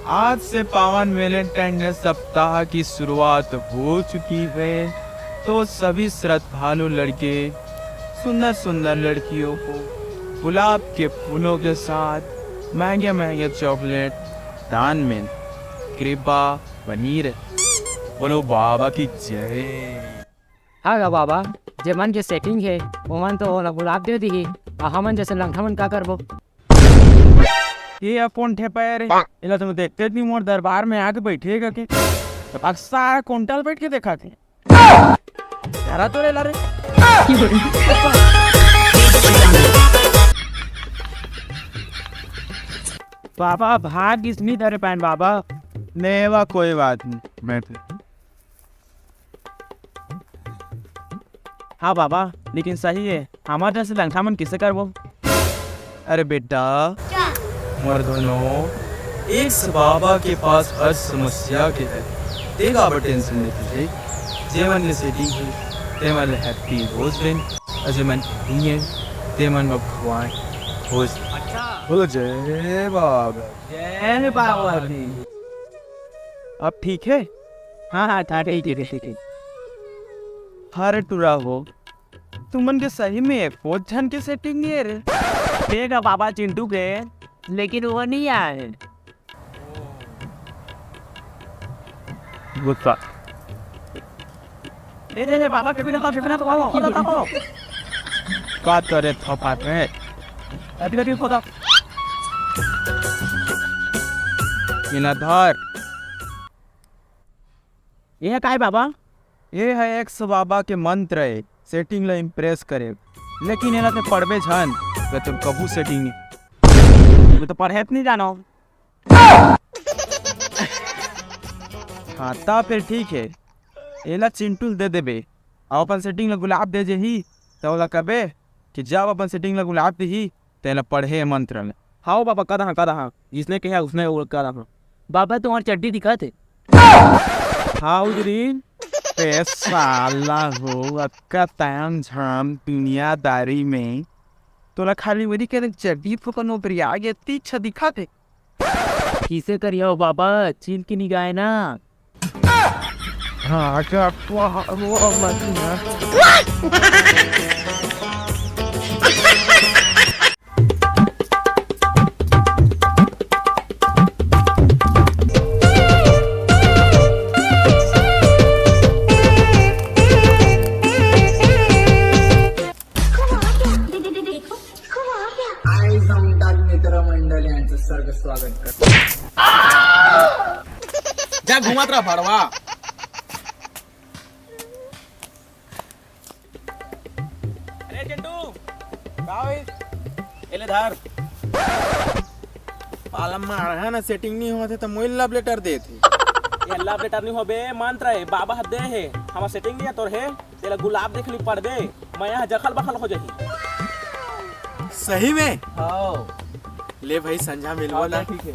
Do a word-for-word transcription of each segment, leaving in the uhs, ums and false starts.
आज से पावन वैलेंटाइन डे सप्ताह की शुरुआत हो चुकी है, तो सभी श्रद्धालु लड़के सुंदर सुंदर लड़कियों को गुलाब के फूलों के साथ महंगे महंगे चॉकलेट दान में कृपा बनी रहे। बोलो बाबा की जय। हाँ गा बाबा, जे मन के सेटिंग हे, ओमन तो ओला गुलाब दे दिही, आ हमन जैसे लंगठा मन का करबो? ये अब कौन ठेपा है रे? एला तो देखते नहीं मोर दरबार में आके बैठे करके। अब सारा कुंटल बैठ के देखा थे। डरा तो रे ला रे। बाबा भाग इसनी दरे पैन बाबा। नेवा कोई बात नहीं, बैठ। हाँ बाबा, लेकिन सही है, हमारे जैसे लंगठा मन किसे करबो? अरे बेटा, मोर दोनों एक्स बाबा के पास हर समस्या के है। तेगा अब टेंशन लेते थे, जे मन के सेटिंग है, ते मन ले हैप्पी रोज दिन, और जे मन नहीं है, ते मन भगवान रोज दिन। बोलो जय बाबा। जय बाबा दी। अब ठीक है? हाँ हाँ, था ठीक है, ठीक है। हर टुरा हो, तुमन के सही में एको झन के सेटिंग नहीं है रे। देख बाबा चिंटू के, लेकिन वो नहीं आए। गुस्सा। ए रे रे बाबा, कभी ना कभी ना तो आओ, आओ, आओ। का तोरे थोपा रे? अभी कभी खोदा। इना धर। ये है काय बाबा? ये है एक्स बाबा के मंत्र है, सेटिंग ला इम्प्रेस करे। लेकिन एला ते पढ़बे झन, तो तुम कभू सेटिंग नहीं। मैं तो पढ़े नहीं जानो। हाँ, ता फिर ठीक है, एला चिंटू ल दे देबे, अउ अपन सेटिंग ला गुलाब दे जेही, त ओला कबे कि जब अपन सेटिंग ला गुलाब दिही, तेला पढ़े मंत्र ल। हाँ बाबा, कदा हाँ, कदा हाँ, जिसने कहा उसने वो कदा हाँ। बाबा तुम्हारी चड्डी दिखा थे। हाँ उजरी, ते साला हो, अतका ताम झाम दुनियादारी में तोला खाली वही के चड्डी फुकन उपरिया गे, तीछा दिखा थे। किसे करियो बाबा, चीन की निगाह ना। हाँ, का वो मत ना। आई समतात मित्रमंडळ यांचं सर्व स्वागत करतो. जा घूमत रहा भड़वा। अरे चिंटू, का होइस? ये ले धर। पालम में अड़हा ना सेटिंग नहीं होते तो मोइल लव लेटर देते। ये लव लेटर नहीं होबे, मंत्र है, बाबा हद दे है। हमार सेटिंग नहीं है, तोर है। तेला गुलाब देख ली पढ़ दे, मैं यहाँ जखल बखल हो जाही। सही में? हाँ। ले भाई, संझा मिलवा ना। ठीक है।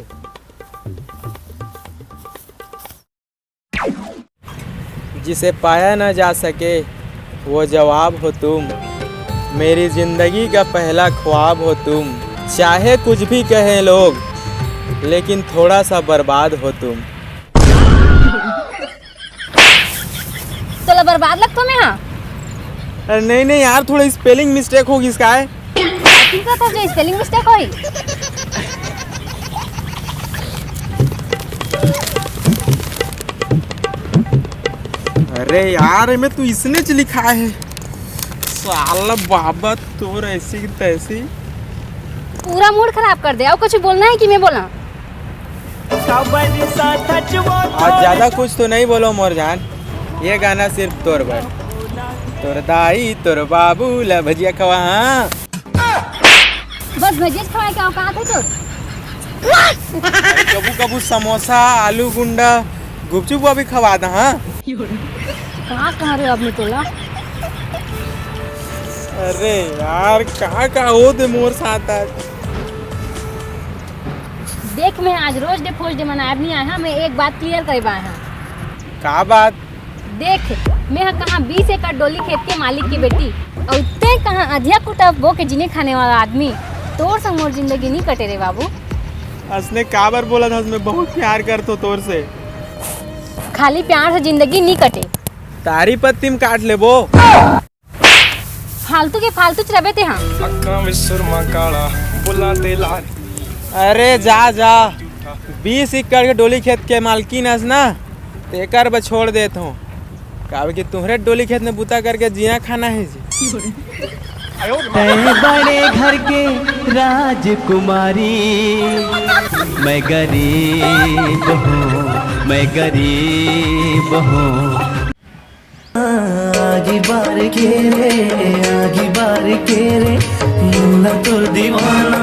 जिसे पाया ना जा सके, वो जवाब हो तुम। मेरी जिंदगी का पहला ख्वाब हो तुम। चाहे कुछ भी कहें लोग, लेकिन थोड़ा सा बर्बाद हो तुम। तोला बर्बाद लगथो मैं हा? अरे नहीं नहीं यार, थोड़ा स्पेलिंग मिस्टेक होगी इसका है। ठीक था जो स्पेलिंग मिस्टेक होई। अरे यार, एमे तू इसने च लिखा है। साला बाबा तोर ऐसी की तैसी। पूरा मूड खराब कर दे। और कुछ बोलना है कि मैं बोला? आज ज्यादा कुछ तो नहीं बोलो मोर जान, ये गाना सिर्फ तोर बर। तोर दाई तोर बाबू ला भजिया खवा। हाँ। बस भजिया खवाए के औकात है तोर? कभू कभू समोसा, आलू गुंडा, गुपचुप भी खवा दा। हाँ। का कह रहे हो अब मैं तोला? अरे यार, कहाँ का हो दे मोर साथ आज। देख, मैं आज रोज डे फोज डे मनाए नहीं आया, मैं एक बात क्लियर करे बा आया। का बात? देख, मैं हा कहाँ बीस एकड़ डोली खेत के मालिक की बेटी, और ते कहाँ अधिया कुटा बो के जीने खाने वाला आदमी। तोर संग मोर जिंदगी नहीं कटे रे बाबू। असने काबर बोलत हस? मैं बहुत प्यार करथों तोर से। खाली प्यार से जिंदगी नी कटे। तारी पत्ती में काट लेबो। फालतू के फालतू चलबे ते हाँ। अक्का में सुरमा काला, बुला दे लाल। अरे जा जा, बीस एकड़ के डोली खेत के मालकिन हस ना, तेकर बर छोड़ देत हूँ। काबर कि तुम्हरे डोली खेत में बुता करके जीना खाना है जी। मैं बड़े घर के राजकुमारी, मैं गरीब हूँ, मैं गरीब हूँ। आगी बार के रे, आगी बार के रे, मुन्ना तोर दीवाना।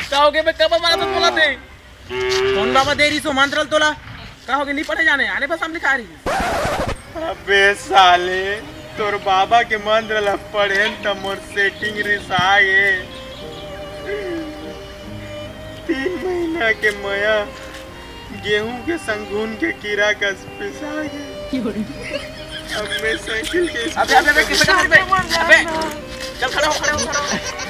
का हो गे बे? कब मारा था बोला थे? कौन बाबा दे रही सो मंत्र तोला? का हो गे? नहीं पढ़े जाने आने बस हम लिखा रही। अबे साले, तोर बाबा के मंत्र ला पढ़े त मोर सेटिंग रिसा गे। तीन महीना के मया गेहूं के संग घुन के कीड़ा कस पिसा गे। अब मैं साइकिल के अबे अबे अबे किसे का अबे? अबे चल खड़ा हो, खड़ा हो, खड़ा हो।